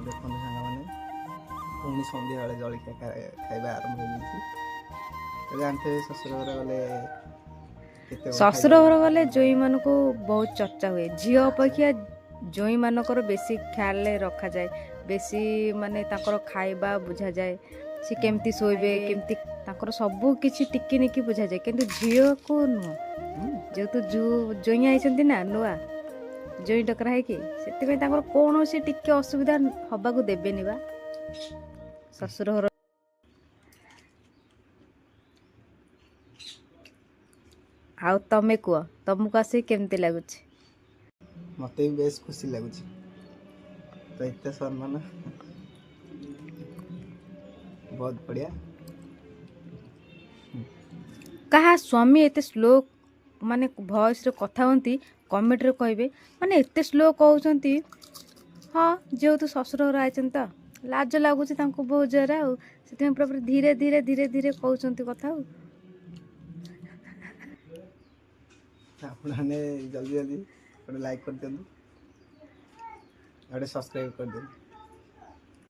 ଦେଖନ୍ତୁ ସାଙ୍ଗମାନେ, ପୁଣି ସନ୍ଧ୍ୟାବେଳେ ଜଳଖିଆ ଖାଇବା ଆରମ୍ଭ ହେଇଯାଇଛି। ତ ଜାଣିଥିବେ ଶ୍ୱଶୁର ଘର ଗଲେ କେତେ କଣ ଶ୍ୱଶୁର ଖାଇବା ଘର ଗଲେ ଜୋଇଁମାନଙ୍କୁ ବହୁତ ଚର୍ଚ୍ଚା ହୁଏ। ଝିଅ ଅପେକ୍ଷା ଜୋଇଁମାନଙ୍କର ବେଶୀ ଖ୍ୟାଲ ରଖାଯାଏ, ବେଶୀ ମାନେ ତାଙ୍କର ଖାଇବା ବୁଝାଯାଏ, ସେ କେମିତି ଶୋଇବେ, କେମିତି ତାଙ୍କର ସବୁ କିଛି ଟିକି ନିକି ବୁଝାଯାଏ। କିନ୍ତୁ ଝିଅକୁ ନୁହଁ, ଯେହେତୁ ଜୋଇଁ ଆଇଛନ୍ତି ନା, ନୂଆ ଜୋଇଁ ଡକରା ହେଇକି, ସେଥିପାଇଁ ତାଙ୍କର କୌଣସି ଟିକେ ଅସୁବିଧା ହବାକୁ ଦେବେନି ବା ଶ୍ୱଶୁର ଘର। ଆଉ ତମେ କୁହ, ତମକୁ ଆସିକି କେମିତି ଲାଗୁଛି? ମୋତେ ବି ବେଶ ଖୁସି ଲାଗୁଛି। ତ ଏତେ ସମ୍ମାନ, ବହୁତ ବଢ଼ିଆ। କାହା ସ୍ୱାମୀ ଏତେ ସ୍ଲୋ ମାନେ ଭଏସ୍ରେ କଥା ହୁଅନ୍ତି, କମେଣ୍ଟରେ କହିବେ। ମାନେ ଏତେ ସ୍ଲୋ କହୁଛନ୍ତି। ହଁ, ଯେହେତୁ ଶ୍ୱଶୁର ଘର ଆଇଛନ୍ତି ତ ଲାଜ ଲାଗୁଛି ତାଙ୍କୁ ବହୁତ ଜୋରରେ, ଆଉ ସେଥିପାଇଁ ପୁରା ଧୀରେ ଧୀରେ ଧୀରେ ଧୀରେ କହୁଛନ୍ତି କଥା। ଆଉ ଆପଣମାନେ ଜଲ୍ଦି ଜଲ୍ଦି ଗୋଟେ ଲାଇକ୍ କରିଦିଅନ୍ତୁ, ଆଉ ଗୋଟେ ସବସ୍କ୍ରାଇବ୍ କରିଦିଅନ୍ତୁ।